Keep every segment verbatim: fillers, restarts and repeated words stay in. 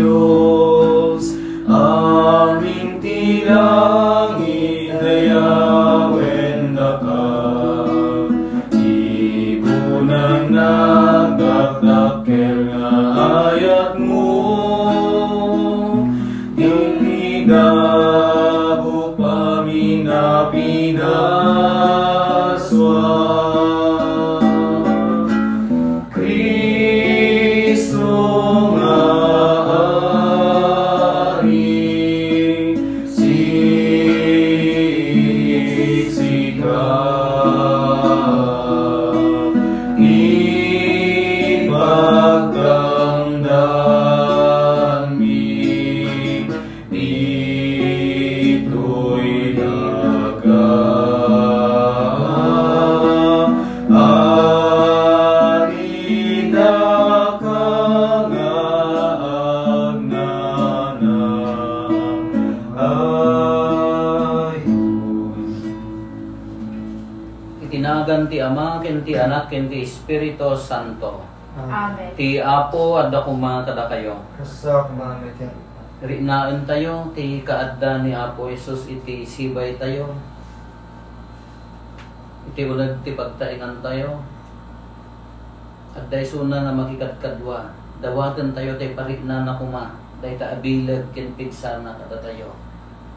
Dios, amin ti langit, dayawendaka. Ipunan nagdakdakkel nga ayatmo, iti gabuk paminapinaswa. Cristo nga Ari, sika ipagdamdammi. Ditoy daga, Ari daka nga agnanayon. Iti nagan ti Ama, ken ti Anak, ken ti Espiritu Santo. Amen. Ti Apo adda koma kadakayo. Kasta koma met kenka. Riknaentayo ti kaadda ni Apo Jesus iti sibaytayo, iti uneg ti pagtaengantayo. Adda isuna nga makikadkadua, dawatentayo ti pariknana koma dayta a bileg ken pigsana kadatayo.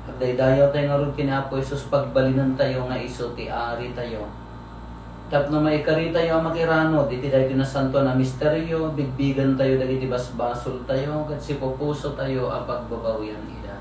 Agdaydayawtayo ngarud ken Apo Jesus, pagbalinentayo nga isu ti Aritayo. Tapno maikaritayo a makiranud iti daytoy nasantoan a misterio, bigbigentayo dagiti basbasoltayo ket sipupusotayo a pagbabawian ida.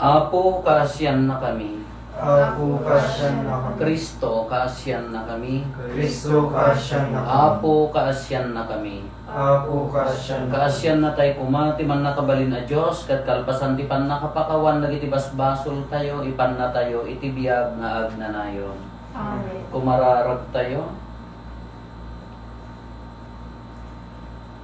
Apo, kaasiannakami. Apo, kaasiannakami. Cristo, kaasiannakami. Cristo, kaasiannakami. Apo, kaasiannakami. Apo, kaasian. Kaasiannatay koma ti Mannakabalin a Dios, ket kalpasan ti pannakapakawan dagiti basbasoltayo, ipannatayo iti biag nga agnanayon. Amen. Kumararagtayo.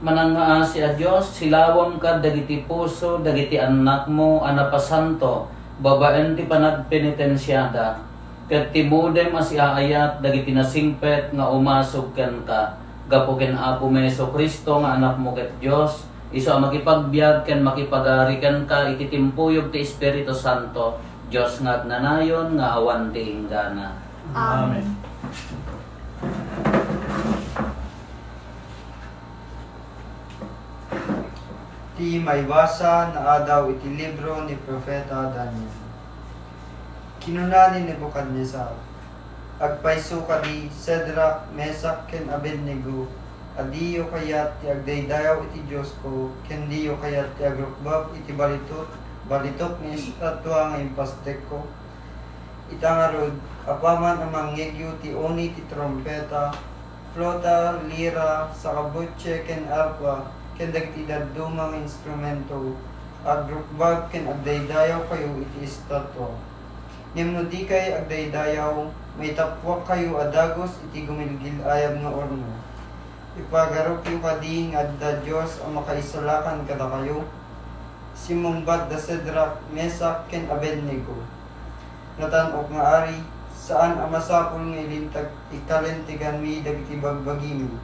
Manangngaasi a Dios, silawamka dagiti puso dagiti annakmo a napasanto babaen ti panagpenitensiada, ket timudem a siaayat dagiti nasingpet nga umasug kenka, gapu ken Apomi Jesu-Cristo nga Anakmo ket Dios, isu a makipagbiag ken makipagari kenka iti timpuyog ti Espiritu Santo, Dios nga agnanayon nga awan ti inggana. Amen. Ti maibasa naadaw iti libro ni Profeta Daniel. Kinuna ni Nebucadnezzar, "Agpayso kadi, Shadrach, Mesach, ken Abednego, a diyo kayat ti agdaydayaw iti Diosko, ken diyo kayat ti agrukbab iti balitok, balitok nga estatua nga impasdekko? Ita ngarud, apaman a mangngegyo ti uni ti trumpeta, flauta, lira, sakabutse, ken arpa, ken dagiti dadduma nga instrumento, agrukbab ken agdaydayawkayo iti estatua. Ngem no dikay agdaydayaw, maitappuakkayo a dagus iti gumilgil-ayab nga urno. Ipagarupyo kadi nga adda Dios a makaisalakan kadakayo?" Simmungbat da Shadrach, Mesach, ken Abednego, "Natan-ok nga Ari, saan a masapul nga ilintag-, ikalinteganmi dagiti bagbagimi.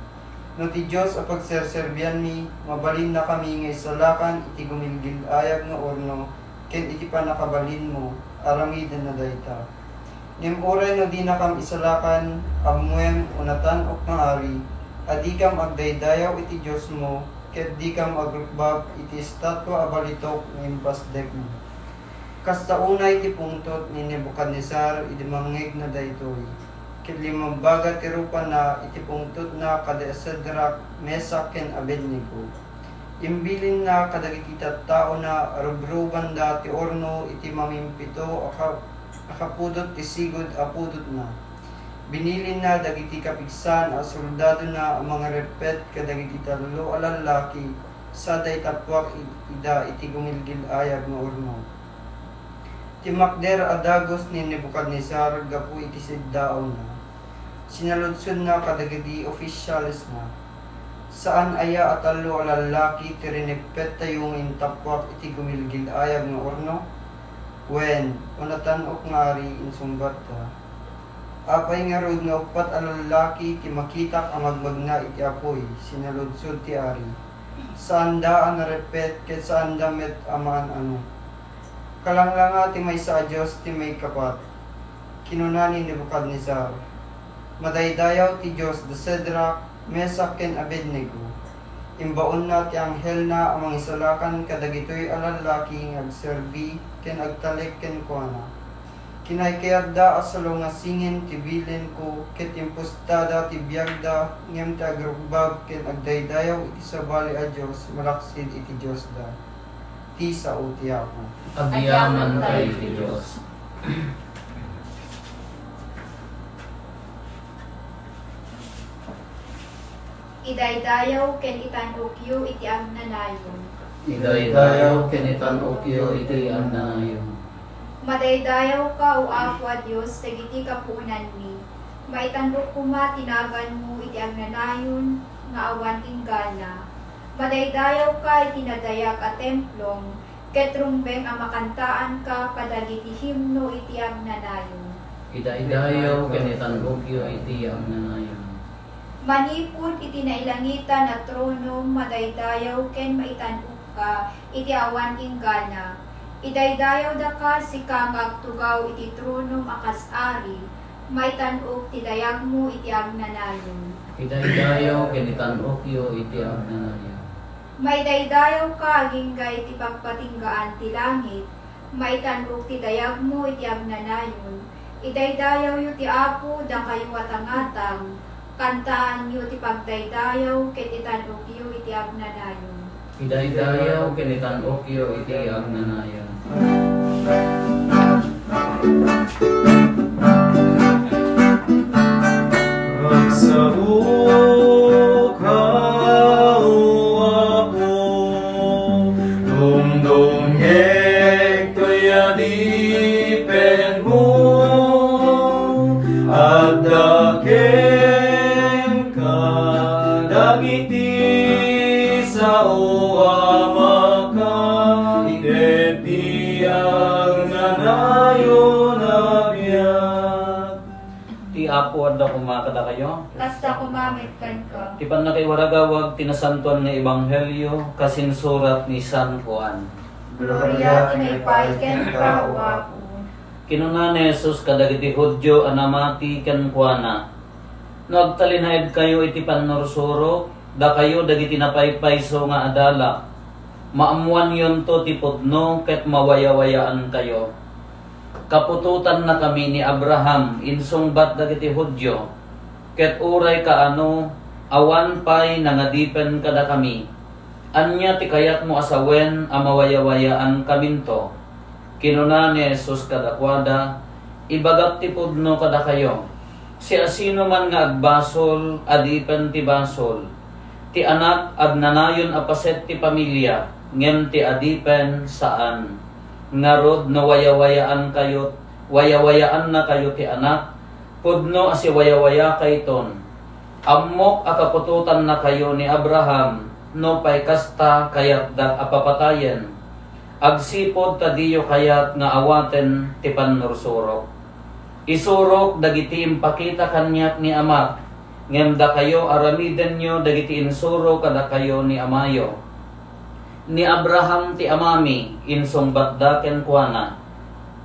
No ti Dios a pagserserbianmi, mabalinnakami nga isalakan iti gumilgil-ayab nga urno ken iti pannakabalinmo, aramidna dayta. Ngem uray no dinakam isalakan, ammoem, O natan-ok nga Ari, a dikam agdaydayaw iti Diosmo, ket dikam agrukbab iti estatua a balitok nga impasdekmo." Kasta unay ti pungtot ni Nebucadnezzar idi mangngegna daytoy, ket limmabbaga ti rupana iti pungtotna kada Shadrach, Mesach, ken Abednego. Imbilinna kadagiti tattaona a rubrubanda ti urno iti mamimpito a ka-, a kapudot ti sigud a pudotna. Binilinna dagiti kapigsaan a soldadona a mangireppet kadagiti tallo a lallaki sada itappuak i-, ida iti gumilgil-ayab nga urno. Timmakder a dagus ni Nebucadnezzar gapu iti siddaawna. Sinaludsodna kadagiti ofisialesna, "Saan aya a tallo a lallaki ti rineppettayo nga intappuak iti gumilgil-ayab nga urno?" "Wen, O natan-ok nga Ari," insungbatta. Apay ngarud nga uppat a lallaki ti makitak a magmagna iti apuy, sinaludsod ti ari. Saanda a nareppet ket saanda met a maan-ano. Kalanglanga ti maysa a dios ti maikapat. Kinuna ni Nebucadnezzar, "Madaydayaw ti Dios da Sadrak, Mesak ken Abednego. Imbaonna ti anghelna a mangisalakan kadagitoy a lallaki nga agserbi ken agtalek kenkuana. Kinaykayatda a salungasingen ti bilinko ket impustada ti biagda, ngem ti agrukbab ken agdaydayaw iti sabali a dios malaksid iti diosda." Ti sao ti Apo. Agyamankay ti Dios. Idaydayaw ken itan-okyo iti agnanayon. Idaydayaw ken itan-okyo iti agnanayon. Madaydayawka, O Apo a Dios, dagiti kapuonanmi. Maitan-ok koma ti naganmo iti agnanayon nga awan inggana. Madaydayawka iti nadayag a templom, ket rumbeng a makantaanka kadagiti himno iti agnanayon. Idaydayaw ken itan-okyo iti agnanayon. Manipud iti nailangitan a tronom, madaydayaw ken maitan-okka iti awan inggana. Idaydayawdaka, sika nga agtugaw iti tronom a kas ari, maitan-ok ti dayagmo iti agnanayon. Idaydayaw ken itan-okyo iti agnanayon. Maidaydayawka agingga iti pagpatinggaan ti langit, maitan-ok ti dayagmo iti agnanayon. Idaydayawyo ti Apo, dakayo a tangatang, kantaanyo ti pagdaydayaw ket itan-okyo iti agnanayon. Idaydayaw ken itan-okyo iti agnanayon. Agsaoka, O Apo, dumdumngek toy adipenmo, adda kenka dagiti sao a makaiteddi agnanayon a biag. Ti Apo adda koma kadakayo. Kasta koma met kenka. Ti pannakaiwaragawag ti nasantoan nga ebanghelio kas insurat ni San Juan. Gloria ti maipaay kenka, O Apo. Kinuna ni Jesus kadagiti Judio a namati kenkuana, "No agtalinaedkayo iti pannursurok, dakayo dagiti napaypayso nga adala, maammoanyonto ti pudno ket mawayawayaankayo. Kaputotannakami ni Abraham," insungbat dagiti Judio, "ket uray kaano, awan pay nangadipen kadakami. Ania ti kayatmo a sawen a mawayawayaankaminto?" Kinuna ni Jesus kadakuada, "Ibagak ti pudno kadakayo. Siasinoman nga agbasol, adipen ti basol. Ti anak, agnanayon a paset ti pamilia, ngem ti adipen, saan. Ngarud, no wayawayaankayo, wayawayaannakayo ti anak, pudno a siwayawayakayton. Ammok a kaputotannakayo ni Abraham, nupay kasta, kayatdak a papatayen. Agsipud ta diyo kayat nga awaten ti pannursurok. Isurok dagiti impakita kaniak ni Amak, ngem dakayo aramidenyo dagiti insuro kadakayo ni amayo." "Ni Abraham ti amami," insungbatda kenkuana.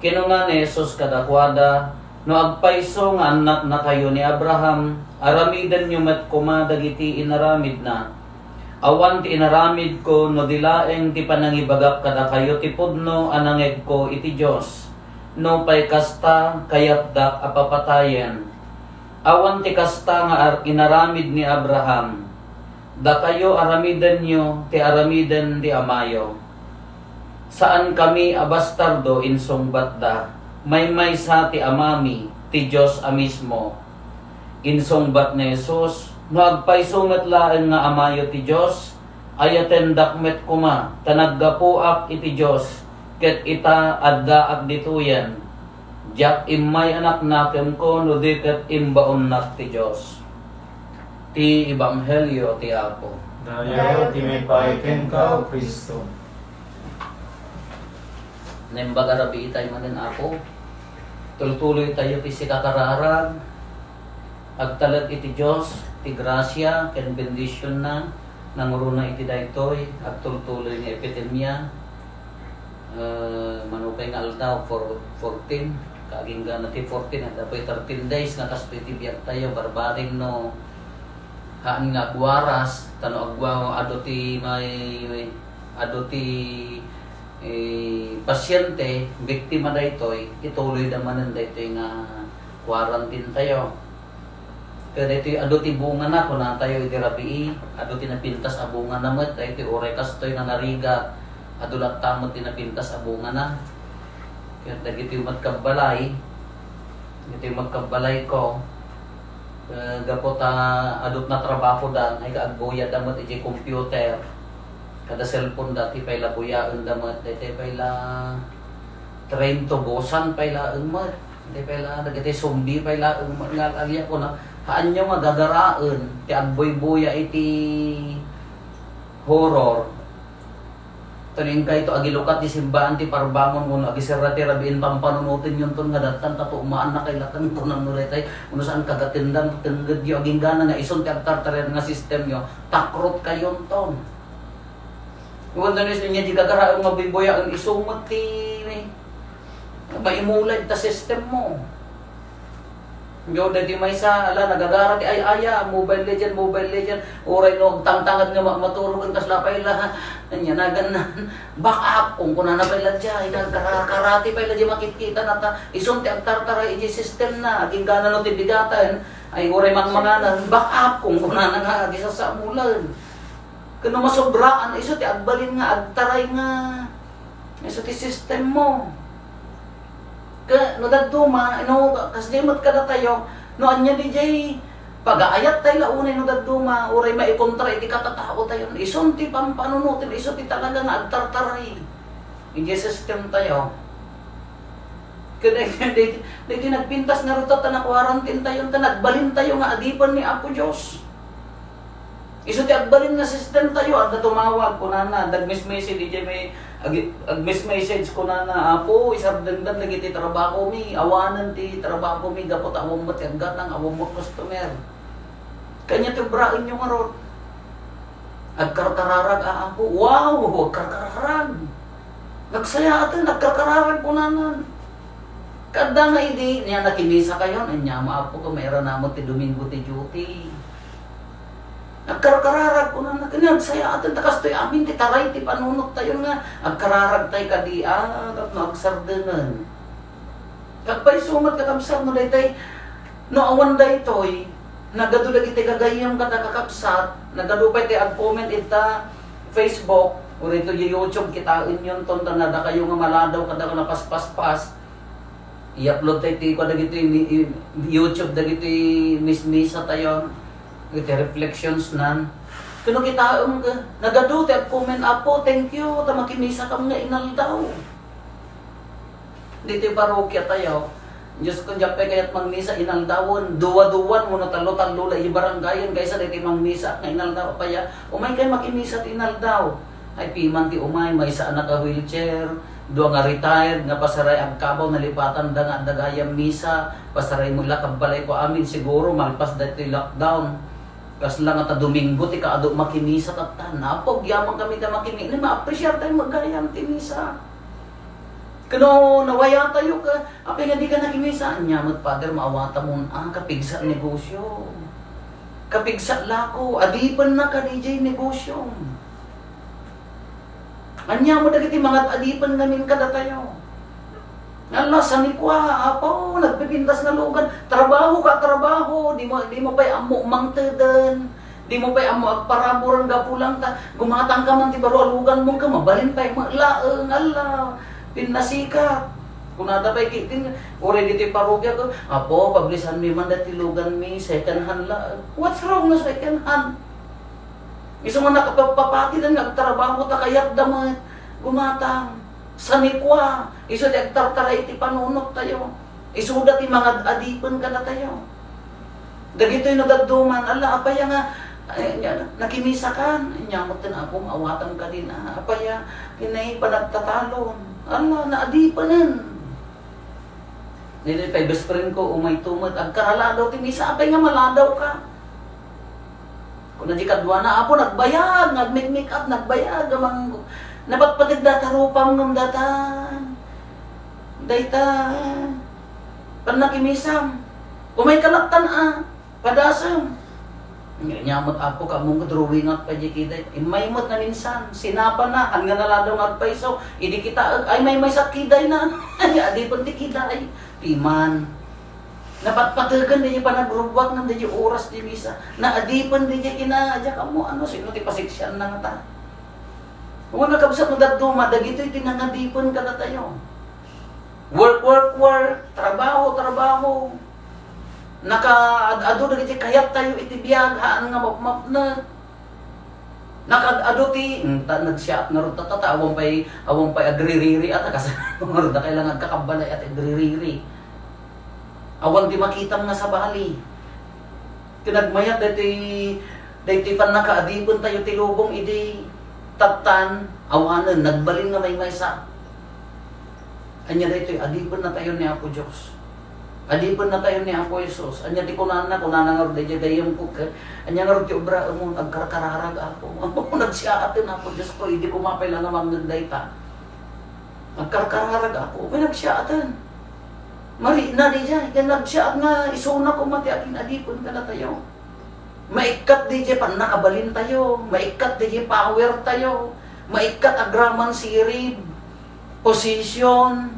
Kinuna ni Jesus kadakuada, "No agpayso nga annaknakayo ni Abraham, aramidenyo met koma dagiti inaramidna. Awan ti inaramidko no di laeng ti panangibagak kadakayo ti pudno a nangegko iti Dios. Nupay kasta, kayatdak a papatayen. Awan ti kasta nga ar-, inaramid ni Abraham. Dakayo aramidenyo ti aramiden ti amayo." "Saankami a bastardo," insungbatda. "Maymaysa ti amami, ti Dios a mismo." Insungbat ni Jesus, "No agpayso met laeng nga amayo ti Dios, ayatendak met koma, ta naggapuak iti Dios, ket ita, addaak ditoyen. Diak immay a naknakemko no di ket imbaonnak ti Dios." Ti Ebanghelio ti Apo. Dayaw ti maipaay kenka, O Cristo. Naimbag a rabii tayo manen, Apo. Tultuloy tayo ti sika Agtalek iti Dios ti grasia ken bendisionna, nanguruna iti daytoy agtultuloy nga epidemia. Eh, manukay nga aldaw, four-, fourteen. Kaagingga na ti fourteen, adda pay thirteen days nga kastoy ti biagtayo, barbareng no haan nga agwaras, ta no agwa-, adu ti may, adu ti, eh, pasyente, biktima daytoy, ituloy da manen daytoy nga quarantine tayo. Ket daytoy adu ti bungana, kunatayo idi rabii, adu ti napintas a bungana met, daytoy uray kastoy nga narigat, adu latta met ti napintas a bungana. Ket dagitoy met kabbalay, dagitoy met kabbalayko, eh, gapu ta adu ti natrabahoda, ay ka agbuyada met idiay computer, kada cellphone da ti pay la buyaenda met, daytoy pay la Train to Busan pay laeng met. Daytoy pay la, dagiti zombie pay laeng met nga aliako na. Haanyo nga gagaraen ti agbuybuya iti horror. Ket no inkayto agilukat ti simbaan ti parbangon wenno agiserra ti rabiin, pampanunotenyonton nga dattan ta tumaannakay laeng kunanno daytoy. Wenno saan kagatendan, tenggedyo, aginggana nga isun ti agtartarian nga sistemyo, takrotkayonton. Wenno no isu ania di gagaraem nga buybuyaen, isu met ti maimulay ta sistemmo. Yo, daytoy maysa, ala, nagagara ti ay-aya, Mobile Legend, Mobile Legend. Uray no agtangtangad nga ma-, maturog, kasla pay la, ania naganna, back up, kunkunana pay la diay, nagkarakarati pay la diay makitkita na ta, isun ti agtartaray iti sistemna, aginggana no ti bigaten, ay uray mangmanganan, back up, kunkunana nga, di sasamulen. Ket no masobraan, isu ti agbalin nga agtaray nga isu ti sistemmo. Ket no dadduma, no, kasdiay met kadatayo, no ania diay pagaayat tayo la unay no dadduma, uray maikontra iti katataotayo, isun ti pampanunoten, isu ti talaga nga agtartaray idiay sistemtayo. Ket daytoy, daytoy, daytoy nagpintas ngarud ta, ta na-quarantine tayo, ta nagbalin tayo nga adipen ni Apo Dios. Isu ti agbalin nga sistemtayo, adda tumawag, kunana, adda agmes-message, idiay may, ag-, agmes-message, kunana, "Apo, isardengdan dagiti trabahomi, awanen ti trabahomi, gapu ta awan met ti aggatang, awan met customer." Kanya ti obraenyo ngarud. Agkarkararag a Apo. Wow! Agkarkararag. Nagsayaaten, agkarkararag kunanan. Kadda nga idi, niya nakimisakayon, ania mo, Apo, ket mairana met ti Domingo ti duty. Agkarkararag kunanan, ket nagsayaaten, ta kastoy amin ti taray ti panunottayon nga agkararagtay kadi, a, tapno agsardengnen. Agpayso met, kakabsat, no daytay, no awan daytoy, nagadu dagiti gagayyem kada kakabsat, nagadu pay ti ag-comment ita Facebook, o dito YouTube, kitaenyonton, ta nadakayo nga maladaw kada napaspaspas. I-upload tayo ti, kua dagiti ni-, i-, YouTube dagiti mismisa tayo, iti reflections nan. Kuno kitaem ka, nagadu ti ag-comment, "Apo, thank you, ta makimisakam nga inaldaw." Ditoy parokya tayo, Diyos ko, diak pay kayat mangmisa inaldawen. Duwa-duwan wenno tallo-tallo la iti barangayen, kaysa daytoy mangmisa nga inaldaw. Apay a, umay kay makimisa ti inaldaw. Ay, piman ti umay, maysa a naka-wheelchair, dua nga retired nga pasaray agkabaw, nalipatanda nga adda gayam misa, pasaray mo ila kabbalayko amin, siguro malpas daytoy lockdown. Kasla nga ta Domingo ti kaadu makimisa tatta. Napo, agyaman kami ta makimi-, ni ma-appreciate tayo met gayam ti misa. Kuno nawayatayo ka, apay nga di ka nakimisa? Ania met, Father, maawatamon a, kapigsa negosyo. Kapigsa lako, adipenna kadi jay negosyo. Ania met dagiti mangad-adipen ngamin kadatayo? Ala, sanikua, Apo, nagpipintas nga lugan. Trabaho ka, trabaho. Di mo, di mo pay ammo mangteden. Di mo pay ammo agparaburan gapu lang ta gumatang ka man ti baro a lugan mo, ka mabalin pay met laeng, ala, pinnasikat. Kunada pay ki-, tin-, uray ditoy parokya ko, "Apo, pablisanmi man dati luganmi, second hand laeng." What's wrong nga second hand? Isu nga nakapagpapatiden nga agtrabaho ta kayatda met gumatang. Sanikua, isu ti agtartaray iti panunottayo. Isuda ti mangad-adipen kadatayo. Dagitoy no dadduman, ala, apay nga, eh, nya, nakimisakan. Nya, metten, Apo, maawatam kadin, a, apay a, kinay panagtatalon. Ala, naadipenen. Daytoy pay best friend ko, umay tumet, agkaraladaw ti misa, apay nga maladaw ka? Kuna di kaduana, Apo, nagbayag, nag-make-make up, nagbayag, amang, napatpateg data rupam ngem datan. Dayta, pannakimisam. Umay kalaktan a, padasem. Nya met, Apo, kamu nga drawingat pay di kiday. Immay met na minsan, sinapana, haan nga naladaw nga agpayso, idi kitaek, ay, maymaysa kiday na. Ay, adipen ti kiday. Piman. Napatpategen diay panagrubbuak ngem diay oras ti misa. Naadipen diay kina, diak ammo, ano, sino ti pasiksian na ngata. Wen, nakabsat, no dadduma, dagitoy ti nangadipen kadatayo. Work, work, work, trabaho, trabaho. Nakaad-adu dagiti kayattayo iti biag, haan nga mapmapnek. Nakaad-adu ti, mm, ta, nagsiaat ngarud ta, ta, ta, awan pay, awan pay agririri, ata, kas, ngarud, kailangan agkakabbalay, ata, agririri. Awan ti makitam nga sabali. Ket nagmayat daytoy, daytoy pannakaadipentayo ti lubong idi tattan, awanen, nagbalin nga maymaysa. Ania daytoy, adipennatayo ni Apo Dios. Adipennatayo ni Apo Jesus. Ania ti kunana, kunana ngarud daydiay gayyemko, ket ania ngarud ti obraemon, agkarkararag, Apo. Apo, nagsiaaten, Apo Dios ko, idi koma pay la nga mangngeg dayta. Agkarkararag, Apo, ket nagsiaaten. Marina daydiay, ket nagsiaat nga isuna koma ti agin-adipen kadatayo. Maikkat daydiay pannakabalintayo, maikkat daydiay powertayo, maikkat agraman sirib, position,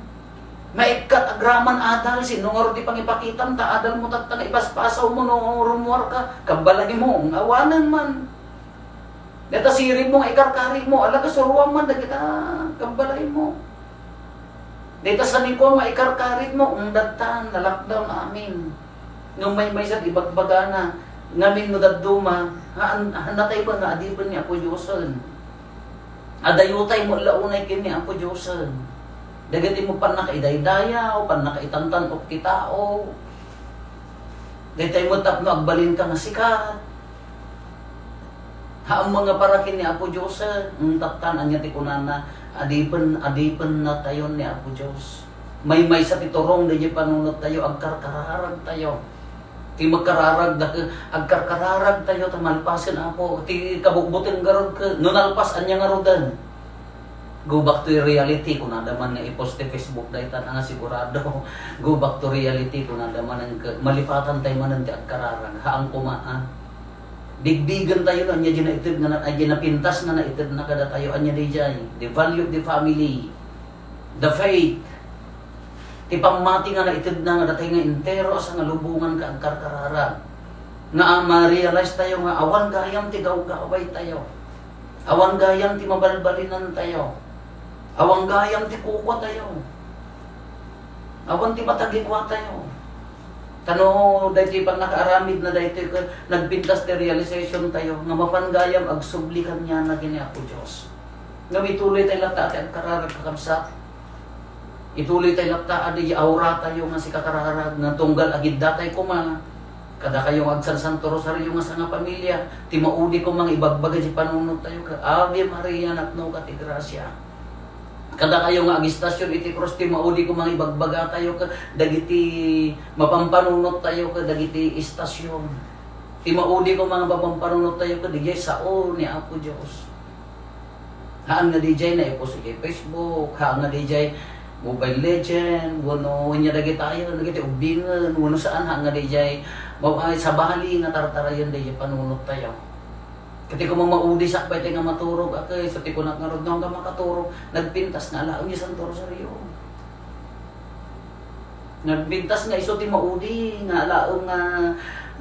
maikkat agraman adal, sino ngarud ti pangipakitam ta adalmo tatta nga ipaspasawmo no rummuarka, kabbalaymo, awanen man. Dayta siribmo nga ikarkarimo, ala, kasuroam man dagita kabbalaymo. Dayta sanikuam nga ikarkaritmo, ungdattan, na-lockdown amin. Ngem maymaysa ti ibagbagana, ngamin no dadduma, haan, haannatay met nga adipen ni Apo Diosen. Adayotay met la unay ken ni Apo Diosen. Dagiti met pannakaidaydayaw, pannakaitantan-ok ti tao. Daytay met tapno agbalinka nga sikat. Haan met nga para ken ni Apo Dios, eh. Ungtattan, ania ti kunana, adipen, adipennatayon ni Apo Dios. Maymaysa ti turong daydiay panunottayo, agkarkararagtayo. Ti magkararagda ket agkarkararagtayo ta malpasen, Apo. Ti kabutbuteng garud ket no nalpas, ania ngaruden? Go back to reality, kunada man nga i-post ti Facebook dayta nga sigurado. Go back to reality, kunada man nga malipatantay manen ti agkararag. Haan koma, a. Bigbigentayo no ania diay naited nga na-, ania napintas nga naitedna kadatayo, ania daydiay, the value of the family, the faith, ti pammati nga naitedna nga datay nga entero a sangalubongan nga agkarkararag. Nga ma-realize tayo nga awan gayam ti gawgawaytayo. Awan gayam ti mabalbalinantayo. Awan gayam ti kukuatayo. Awan ti matagikuatayo. Ta no daytoy pannakaaramidna daytoy ket nagpintas ti realizationtayo nga mapan gayam agsubli kaniana ken ni Apo Dios. Ngem ituloytay latta ti agkararag, kakabsat. Ituloytay latta a di auratayo nga sikakararag nga tunggal agiddatay koma. Kadakayo nga agsansanto rosario nga sangapamilya, ti maudi koma nga ibagbaga ti panunottayo ket Ave Maria, napnoka ti grasia. Kadakayo nga agistasion iti krus, ti maudi koma nga ibagbagatayo ket dagiti mapampanunottayo ket dagiti istasion. Ti maudi koma nga mapampanunottayo ket diay sao ni Apo Dios. Haan nga diay naipost iti Facebook, haan nga diay Mobile Legend, wenno ania dagita, aya, dagiti ubbingen, wenno saan, haan nga diay ma-, ay, sabali nga tartarayen diay panunottayo. Ket ti koma maudi sakbay ti nga maturog, a, ket isu ti kunak ngarud, no, haan nga makaturog, nagpintas nga alaem diay Santo Rosario. Nagpintas nga isu ti maudi nga alaem nga,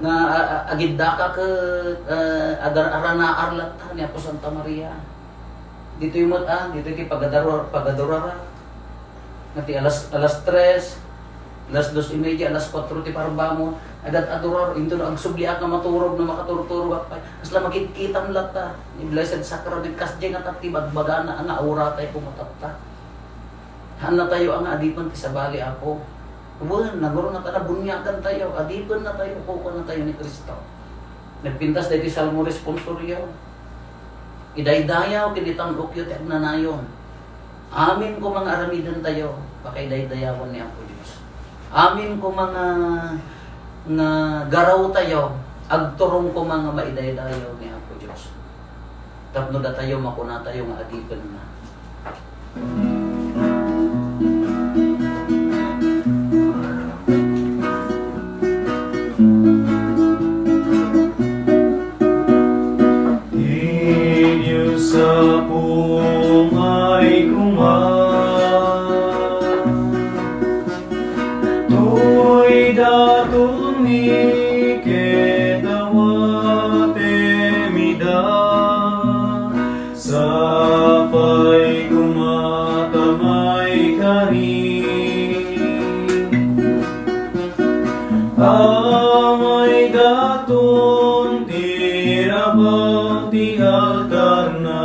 nga, a-, a-, agiddaka ket, eh, agar-, aranaar latta ni Apo Santa Maria. Ditoy met, a, ditoy ti pagadaro-, pagadurara. Nga ti alas, alas tres, alas dos y media, alas kuatro ti parbangon. Agad-adurar, inton agsubliak nga maturog no makaturturogak pay. Kasla makitkitam latta ni Blessed Sacrament, kasdiay nga ti bagbagana nga auratay koma tatta. Haannatayo a nga adipen ti sabali, Apo. Wen, nangruna ta nabuniagantayo, adipennatayo, kukuanatayo ni Cristo. Nagpintas daytoy Salmo responsorio. Idaydayaw ken itan-okyo ti agnanayon. Amin koma nga aramidentayo, pakaidaydayawen ni Apo Dios. Amin koma nga, nga garawtayo, agturong koma nga maidaydayaw ni Apo Dios. Tapno datayo, makunatayo nga adipenna. Ti Dios a pungay koma, toy datonmi ket awatem ida. Sapay koma ta maikari, a maidaton ti rabaw ti altarna.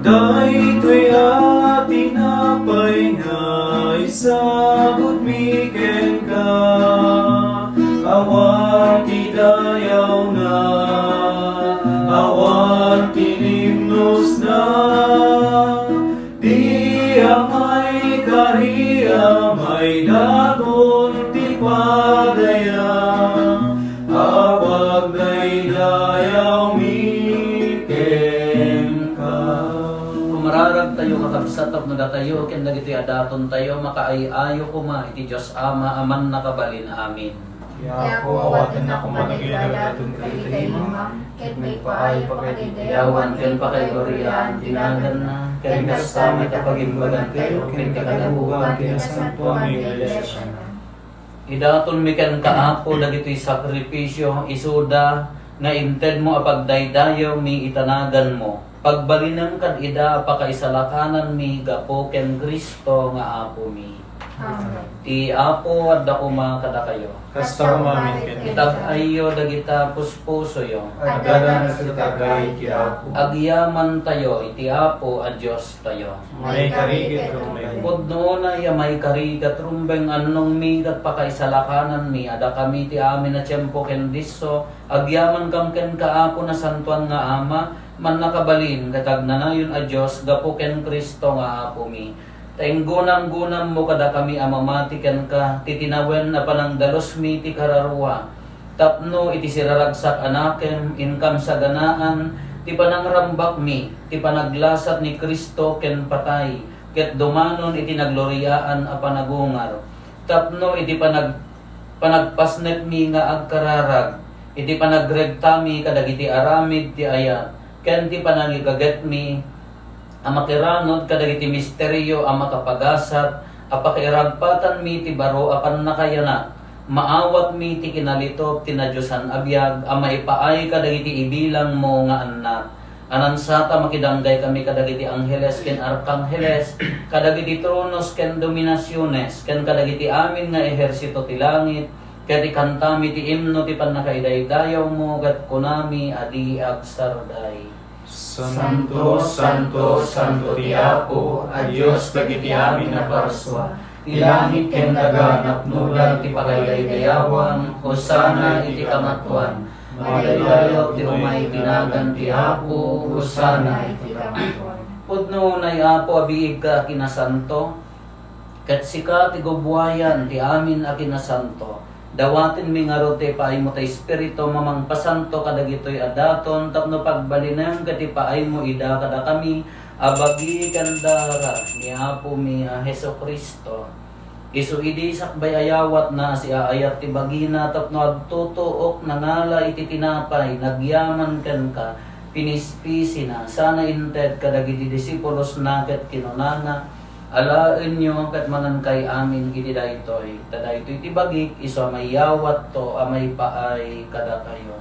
Daytoy a tinapay nga isagutmi kenka, awan ti dayawna, awan ti limnosna. Ti a maikari a maidaton ti padaya a pagdaydayawmi kenka. Kumararagtayo, kakabsat, tapno datayo ken dagiti a datontayo makaay-ayo koma iti Dios Ama a Mannakabalin. Amin. Ti Apo, awatennak koma dagiti a daton kadagiti imam, ket maipaay pakaidayawan ken pakaigloriaan ti naganna, ken kasta met a pagimbagantayo ken ti kadaguan ti nasantoan nga Iglesia. Idatonmi kenka, Apo, dagitoy sakrifisio, isuda nga intedmo a pagdaydayawmi ita naganmo. Pagbalinem kad ida a pakaisalakananmi gapu ken Cristo nga Apomi. Amen. Ti Apo adda koma kadakayo. Kasta koma met kenka. Itag-ayyo dagita puspusoyo. Adda met itag-ay ti Apo. Agyamantayo iti Apo a Diostayo. Maikari ket rumbeng. Pudno unay a maikari ket rumbeng, annongmi ket pakaisalakananmi a dakami ti amin a tiempo ken disso, agyamankam kenka, Apo, nasantoan nga Ama, mannakabalin ket agnanayon a Dios gapu ken Cristo nga Apomi. Ta inggunamgunammo kadakami a mamati kenka ti tinawen a panangdalusmi ti kararua, tapno iti siraragsak a nakem, inkam saganaan ti panangrambakmi ti panaglasat ni Cristo ken patay, ket dumanon iti nagloriaan a panagungar, tapno iti panag-, panagpasnekmi nga agkararag, iti panagregtami kadagiti aramid ti ayat, ken ti panangigagetmi a makiranud kadagiti misterio a makapagasat a pakiiragpatanmi ti baro a pannakayanak, maawatmi ti kinalitup ti nadiosan a biag a maipaay kadagiti ibilangmo nga annak. Anansa ta makidanggay kami kadagiti angheles ken arkangheles, kadagiti tronos ken dominasiones, ken kadagiti amin nga ehersito ti langit, ket ikantami ti imno ti pannakaidaydayawmo, ket kunami a di agsarday. Santo, santo, santo ti Apo a Dios dagiti amin a parsua. Ti langit ken daga napnoda ti pakaidaydayawan. Hosanna iti kamatuan. Madaydayaw ti umay iti nagan ti Apo. Hosanna iti kamatuan. Pudno unay, Apo, a biigka a kinasanto. Ket sika ti gubuayan ti amin a kinasanto. Dawatenmi ngarud ti ipaaymo ti Espiritu a mangpasanto kadagitoy a daton tapno pagbalinem ket ipaaymo ida kadakami a bagi ken dara ni Apomi a Jesu-Cristo. Isu idi sakbay a yawatna a siaayat ti bagina tapno agtutuok, nangala iti tinapay, nagyaman kenka, pinispisina, sana inted kadagiti disipulosna ket kinunana, Alaenyo ket mangankay amin iti daytoy, ta daytoy ti bagik, isu a mayawatto a maipaay kadakayo.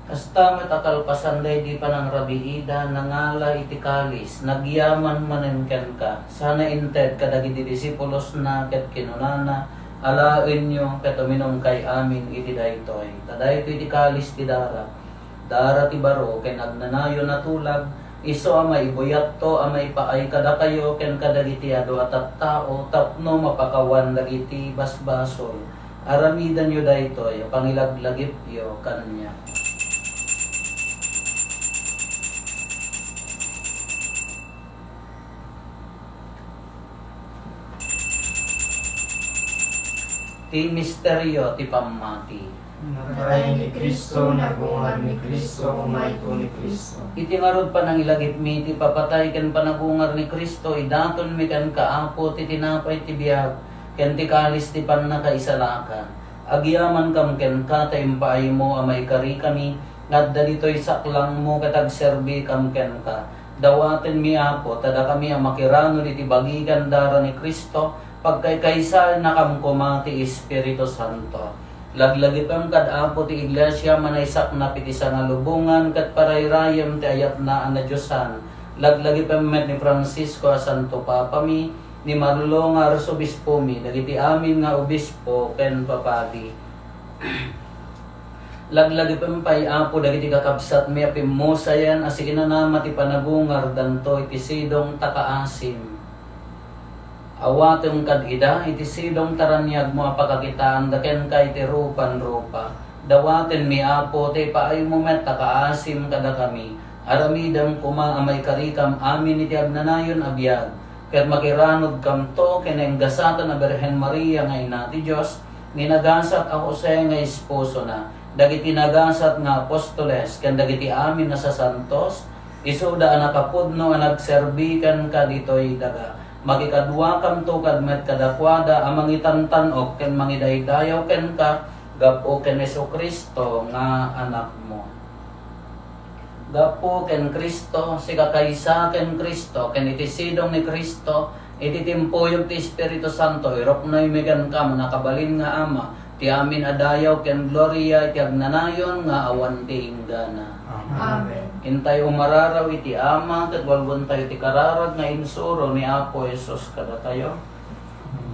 Kasta met a kalpasan daydi panangrabiida, nangala iti kalis, nagyaman manen kenka, sana inted kadagiti disipulosna ket kinunana, Alaenyo ket uminumkay amin iti daytoy, ta daytoy ti kalis ti dara, dara ti baro ken agnanayon a tulag, isu a maibuyatto a maipaay kadakayo ken kadagiti adu a tattao tapno mapakawan dagiti basbasol. Aramidenyo daytoy a pangilaglagipyo kaniak. Ti misterio ti pammati. Natay ni Cristo, nagungar ni Cristo, umayto ni Cristo. Iti ngarud panangilagipmi ti papatay ken panagungar ni Cristo, idatonmi kenka, Apo, ti tinapay ti biag ken ti kalis ti pannakaisalakan. Agyamankam kenka ta impaaymo a maikarikami nga adda ditoy saklangmo ket agserbikam kenka. Dawatenmi, Apo, ta dakami a makiranod iti bagi ken dara ni Cristo, pagkaykaysaennakam koma ti Espiritu Santo. Laglagipem kad Apo ti Iglesia a manaysaknap iti sangalubongan ket parayrayem ti ayatna a nadiosan. Laglagipem met ni Francisco a Santo Papami, ni Marlo nga Arsobispomi, dagiti amin nga obispo ken papadi. Laglagipem pay, Apo, dagiti kakabsatmi a pimmusayen a sikinanama ti panagungardanto iti sidong ta kaasim. Awatem kad ida iti sidong ta raniagmo a pakakitaanda kenka iti rupan rupa. Dawatenmi, Apo, ta ipaaymo met a kaasim kadakami. Aramidem koma a maikarikam amin iti agnanayon a biag, ket makiranudkamto ken nainggasatan a Birhen Maria nga Ina ti Dios, ni nagasat a Jose nga esposona, dagiti nagasat nga apostoles, ken dagiti amin a sasantos, isuda a nakapudno a nagserbi kenka ditoy daga. Makikaduakamto kad met kadakuada a mangitantan-ok ken mangidaydayaw kenka gapu ken Jesu-Cristo nga Anakmo. Gapu ken Cristo, sikakaysa ken Cristo, ken iti sidong ni Cristo, iti timpuyog ti Espiritu Santo, iruknoymi kenka, mannakabalin nga Ama, ti amin a dayaw ken gloria iti agnanayon nga awan ti inggana. Amen. Intayo umararaw iti Ama, ket walgontayo ti kararag nga insuro ni Apo Jesus kadatayo.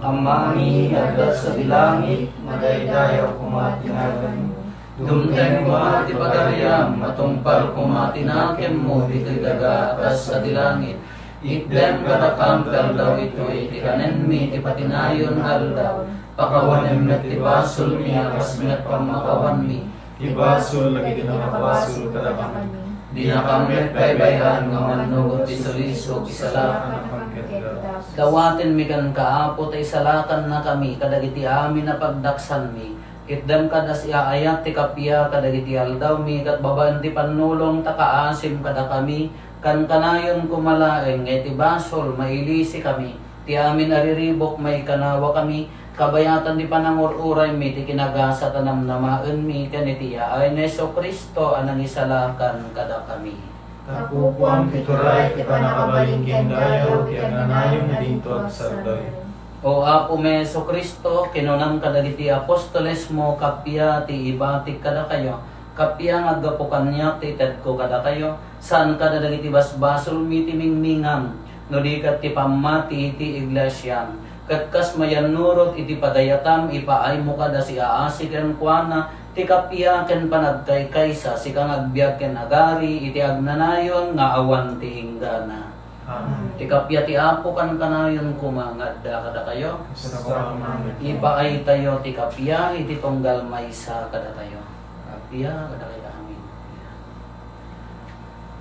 Amami nga adda sadi langit, madaydayaw koma ti ngaganmo. Dumteng koma ti pagariam, matungpal koma ti nakemmo ditoy daga kas sadi langit. Itdem kadakam ti aldaw itoy ti kanenmi ti patinayon nga aldaw. Pakawanem met ti basolmi a kas met pammakawanmi ti basol dagiti nakabasol kadakami. Dinakam met baybay-an nga mannugod ti sulisog, isalakanakam ket dagus. Dawatenmi kenka, Apo, ta isalakannakami kadagiti amin a pagdaksanmi. Itdem kad a siaayat ti kappia kadagiti aldawmi, ket babaen ti pannulong ta kaasim kadakami, kankanayon koma laeng nga iti basol, mailisikami. Ti amin a riribuk, maikanawakami, kabayatan ti panangur-uraymi ti kinagasat a namnamaenmi ken iti yaay ni Jesu-Cristo a nangisalakan kadakami. Tapupuam ti turay ti pannakabalin ken dayaw ti agnanayon nga dinto agsardeng. O Apomi Jesu-Cristo, kinunam kadagiti apostolesmo, kappia ti ibatik kadakayo, kappia nga aggapu kaniak ti itedko kadakayo, saan kada dagiti basbasolmi ti mingmingam, no di ket ti pammati iti iglesiam. Ket kas mayannurot iti padayatam, ipaaymo kad a siaasi kenkuana ti kappia ken panagkaykaysa, sika nga agbiag ken agari iti agnanayon nga awan ti inggana. Amen. Ti kappia ti Apo kankanayon koma nga adda kadakayo. Kasta koma. Ipaaytayo ti kappia iti tunggal maysa kadatayo. Kappia kadakayo amin.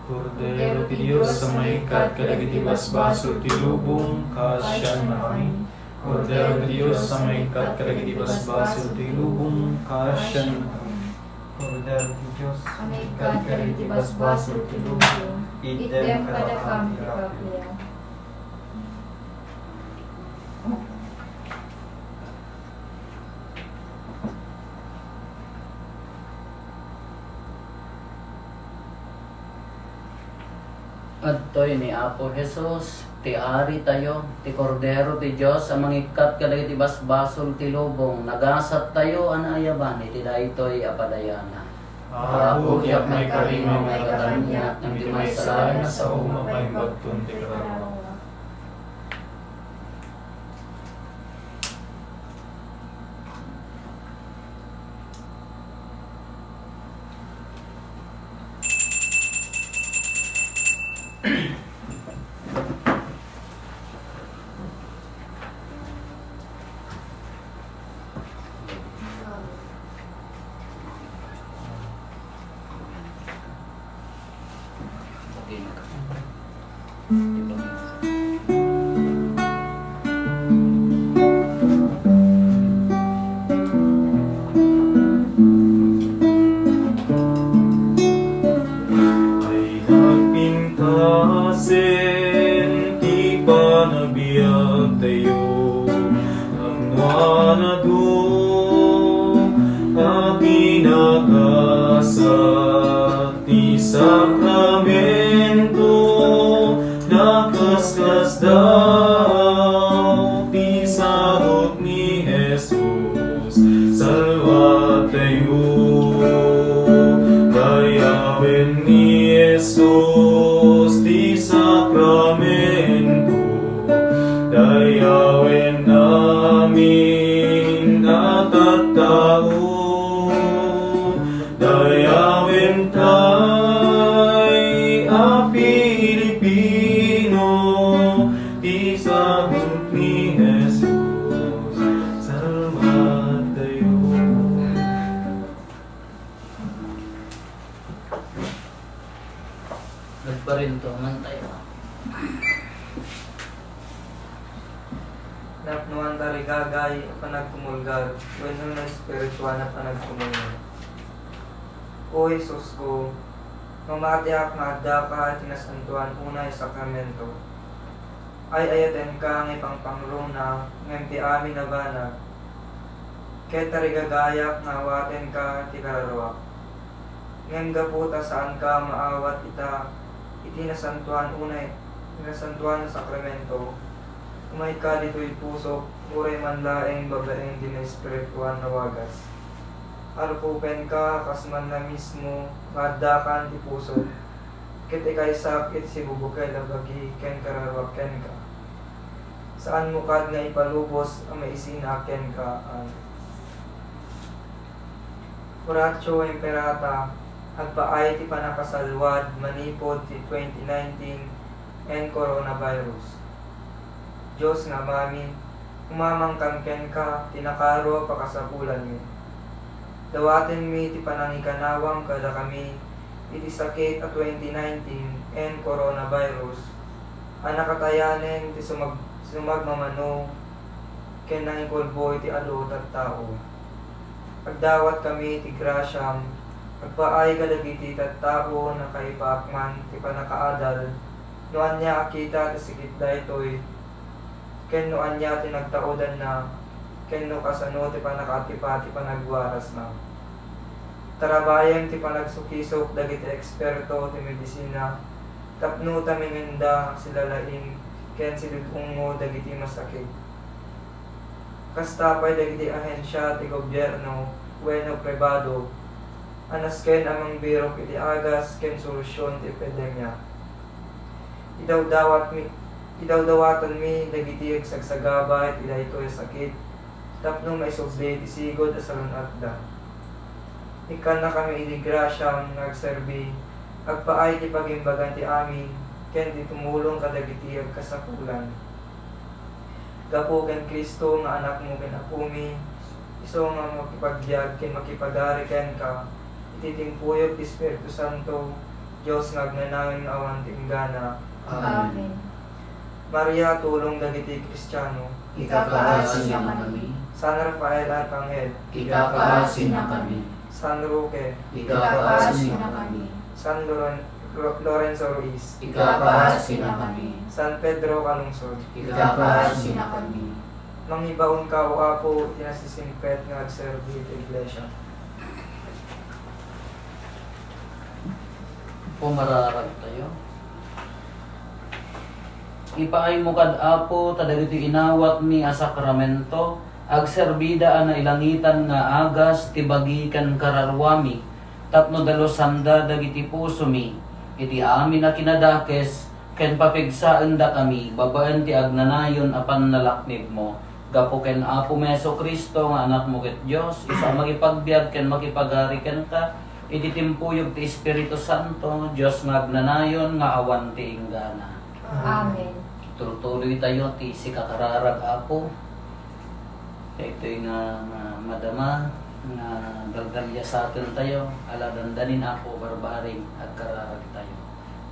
Kordero ti Dios a maikkat kadagiti basbasol ti lubong, kaasiannakami. Kordero ti Dios a maikkat kadagiti basbasol ti lubong, kaasiannakami. Kordero ti Dios a maikkat kadagiti basbasol ti lubong, itdem kadakami ti kappia. Adtoy ni Apo Jesus, ti Aritayo, ti Kordero ti Dios a mangikkat kadagiti basbasol ti lubong. Nagasattayo a naayaban iti daytoy a padayana. Apo, diak maikari nga maikkan kaniak, ngem ti maysa laeng a saom a maimbagton ti kararua. Dayta ay nagpintasen ti panabiagtayo. Ammoan adu a kinakasat ti sakramento, nakaskasdaaw ti sabok ni Jesus, salwatayo. Dayawen ni Jesus ti sakramento, dayawen amin a tattao. Dayawen tay a Filipino, ti sabok ni Jesus, salwatayo. Nagparinto man tayo. Napnoan ta rigagay a panagkumulgar wenno naespirituan a panagkumulgar. O Jesusko, mamatiak nga addaka iti nasantoan unay a sakramento. Ay-ayatenka nga ipangpangruna ngem ti amin a banag, ket tarigagayak nga awatenka ti kararuak. Ngem gapu ta saanka maawat ita iti nasantoan unay, nasantoan a sakramento, umayka ditoy pusok, uray man laeng babaen ti naespirituan a wagas. Arpupenka kas manna mismo nga addakan ti pusok, ket ikaysak iti sibubukel a bagi ken kararuak kenka. Saanmo kad nga ipalubos a maisina kenka. Amen. Oratio Imperata, agpaay ti pannakasalwad manipud ti twenty nineteen and coronavirus. Dios nga Amami, umamangkam kenka ti nakaro a pakasapulanmi. Dawatenmi ti panangikanawam kadakami iti sakit a twenty nineteen and coronavirus a nakatayanen ti sumag-, sumagmamano ken nangikulbo iti adu a tattao. Agdawatkami ti grasiam, agpaay kadagiti tattao a nakaipaakman ti pannakaadal no ania a kita ti sakit daytoy, ken no ania ti nagtaudanna, ken no kasano ti pannakaatipa ti panagwarasna. Tarabayem ti panagsukisok dagiti eksperto ti medisina tapno tamingenda silalaing ken silud-ungngo dagiti masakit. Kasta pay dagiti ahensia ti gobierno wenno pribado a nasken a mangbirok iti agas ken solusion ti epidemia. Idawdawatmi, idawdawatanmi dagiti agsagsagaba iti daytoy a sakit tapno maisubli ti sigud a salun-atda. Ikkannakami iti grasiam nga agserbi, agpaay ti pagimbagan ti amin ken ti tumulong kadagiti agkasapulan. Gapu ken Cristo nga Anakmo ken Apomi, isu nga makipagbiag ken makipagari kenka iti timpuyog ti Espiritu Santo, Dios nga agnanayon nga awan ti inggana. Amen. Amen. Maria, tulong dagiti Kristiano. Ikakaasinakami. San Rafael Arkanghel. Ikakaasinakami. San Roque. Ikakaasinakami. San Loren-, Ro-, Lorenzo Ruiz. Ikakaasinakami. San Pedro Calungsod. Ikakaasinakami. Mangibaonka, O Apo, iti nasisimpet nga agserbi ti Iglesia. Pumararag tayo. Ipaaymo kad, Apo, ta dagiti inawatmi a sakramento, agserbida a nailangitan nga agas ti bagi ken kararuami, tapno dalusanda dagiti pusomi iti amin a kinadakes, ken papigsaendakami babaen ti agnanayon a pannalaknibmo. Gapu ken Apomi Jesu-Cristo nga Anakmo ket Dios, isu a makipagbiag ken makipagari kenka iti timpuyog ti Espiritu Santo, Dios nga agnanayon nga awan ti inggana. Amen. Turtuloy tayo ti sikakararag, Apo. Daytoy nga, nga madama nga galgaliasaten tayo, ala dandanin, Apo, barbaring agkararag tayo.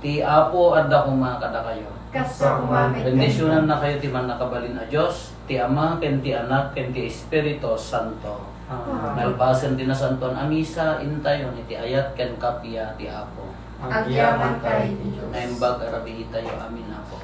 Ti Apo adda koma kadakayo. Kasta koma met Bendisyonannakayo ti Mannakabalin a Dios, ti Ama, ken ti Anak, ken ti Espiritu Santo. Amen. Nalpasen ti Nasantoan a Misa, intayon iti ayat ken kappia ti Apo. Agyamankami iti Dios. Naimbag a rabii tayo. Amen, Apo.